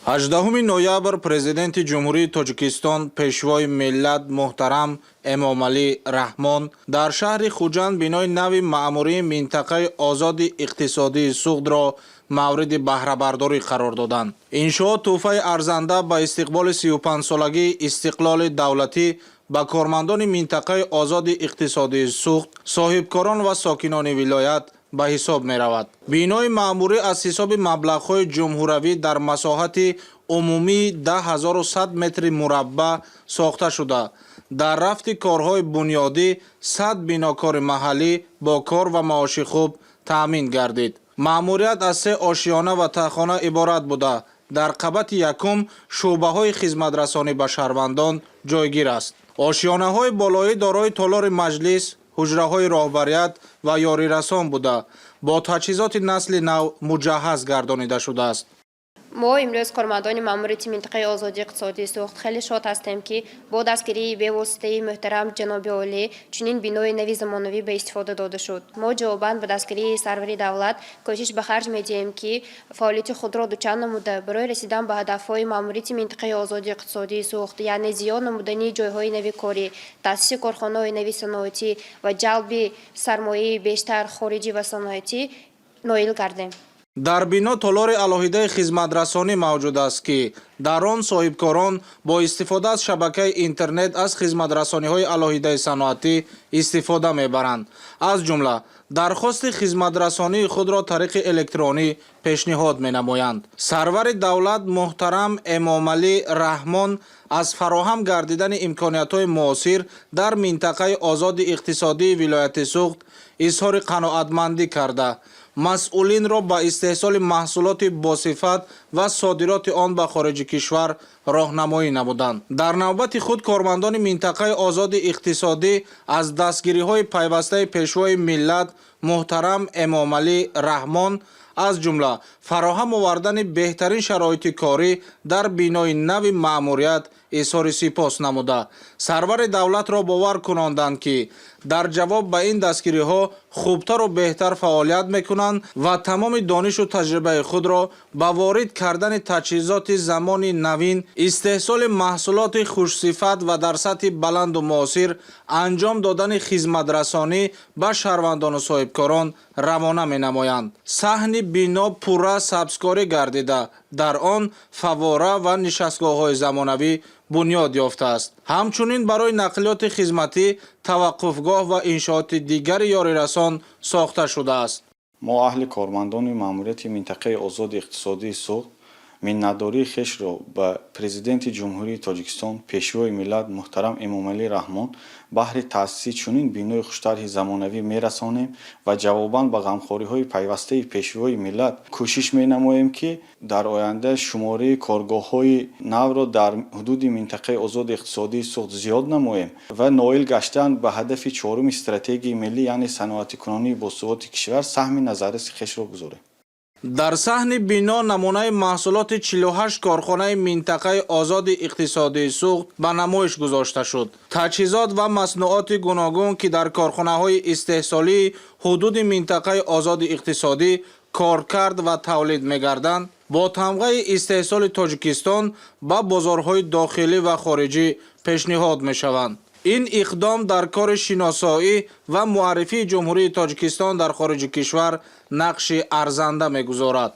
18 ноябр Президенти Ҷумҳурии Тоҷикистон, Пешвои миллат муҳтарам Эмомалӣ Раҳмон дар шаҳри Хуҷанд бинои нави маъмурии минтақаи озоди иқтисодии Суғдро мавриди баҳрабардорӣ қарор доданд. Иншоот тӯҳфаи арзанда ба истиқболи 35-солагии истиқлоли давлатӣ ба кормандони минтақаи озоди иқтисодии Суғд, соҳибкорон ва сокинони вилоят ба ҳисоб меравад. Бинои маъмурӣ аз ҳисоби маблағҳои ҷумҳуравӣ дар масоҳати умумии 10 100 метри мураббаъ сохта шуда, дар рафти корҳои бунёдӣ 100 бинокори маҳаллӣ бо кор ва маоши хуб таъмин гардид. Маъмурият аз се ошиёна ва таҳхона иборат буда, дар қабати якум шӯъбаҳои хизматрасонӣ ба шаҳрвандон ҷойгир аст. Ошиёнаҳои болоӣ дорои толори маҷлис, ҳуҷраҳои роҳбарият ва ёрирасон буда, бо таҷҳизоти насли нав муҷаҳҳаз гардонида шудааст. Мо имрӯз, кормандони маъмурияти минтақаи озоди иқтисодии Суғд, хеле шод ҳастем, ки бо дастгирии бевоситаи муҳтарам ҷаноби олӣ чунин бинои нави замонавӣ ба истифода дода шуд. Мо ҷавобан ба дастгирии сарвари давлат кӯшиш ба харҷ медиҳем, ки фаъолияти худро дучанд намуда, барои расидан ба ҳадафҳои маъмурияти минтақаи озоди иқтисодии Суғд, яъне зиёд намудани ҷойҳои нави корӣ, таъсиси корхонаҳои нави саноатӣ ва ҷалби сармояи бештар хориҷӣ ва саноатӣ ноил гардем. Дар бино толори алоҳидаи хизматрасонӣ мавҷуд аст, ки дар он соҳибкорон бо истифода аз шабакаи интернет аз хизматрасониҳои алоҳидаи саноатӣ истифода мебаранд, аз ҷумла дархости хизматрасонии худро тариқи электронӣ пешниҳод менамоянд. Сарвари давлат муҳтарам Эмомалӣ Раҳмон аз фароҳам гардидани имкониятҳои муосир дар минтақаи озоди иқтисодии вилояти Суғд изҳори қаноатмандӣ карда, масъулинро ба истеҳсоли маҳсулоти босифат ва содироти он ба хориҷи кишвар роҳнамоӣ намуданд. Дар навбати худ кормандони минтақаи озоди иқтисодӣ аз дастгириҳои пайвастаи Пешвои миллат муҳтарам Эмомалӣ Раҳмон, аз ҷумла фароҳам овардани беҳтарин шароити корӣ дар бинои нави маъмурият, изҳори сипос намуда, сарвари давлатро бовар кунонданд, ки дар ҷавоб ба ин дастгириҳо хубтару беҳтар фаъолият мекунанд ва тамоми донишу таҷрибаи худро ба ворид кардани таҷҳизоти замони навин, истеҳсоли маҳсулоти хушсифат ва дар сатҳи баланду муосир анҷом додани хизматрасонӣ ба шаҳрвандону соҳибкорон равона менамоянд. Саҳни бино пурра сабзкорӣ гардида, дар он фаввора ва нишастгоҳҳои замонавӣ бунёд ёфтааст. Ҳамчунин барои нақлиёти хизматӣ таваққуфгоҳ ва иншооти дигари ёрирасон сохта шудааст. Мо, аҳли кормандони маъмурияти минтақаи озоди иқтисодии Суғд, миннатдории хешро ба Президенти Ҷумҳурии Тоҷикистон, Пешвои миллат муҳтарам Эмомалӣ Раҳмон баҳри таъсиси чунин бинои хуштарҳи замонавӣ мерасонем ва ҷавобан ба ғамхориҳои пайвастаи Пешвои миллат кӯшиш менамоем, ки дар оянда шумораи коргоҳҳои навро дар ҳудуди минтақаи озоди иқтисодии Суғд зиёд намоем ва ноил гаштан ба ҳадафи чоруми стратегияи миллӣ, яъне саноатикунонии босуботи кишвар, саҳми назарраси хешро гузорем. Дар саҳни бино намунаи маҳсулоти 48 корхонаи минтақаи озоди иқтисодии Суғд ба намоиш гузошта шуд. Таҷҳизот ва маснуоти гуногун, ки дар корхонаҳои истеҳсолии ҳудуди минтақаи озоди иқтисодӣ коркард ва тавлид мегарданд, бо тамғаи истеҳсоли Тоҷикистон ба бозорҳои дохилӣ ва хориҷӣ пешниҳод мешаванд. Ин иқдом дар кори шиносоӣ ва муаррифии Ҷумҳурии Тоҷикистон дар хориҷи кишвар нақши арзанда мегузорад.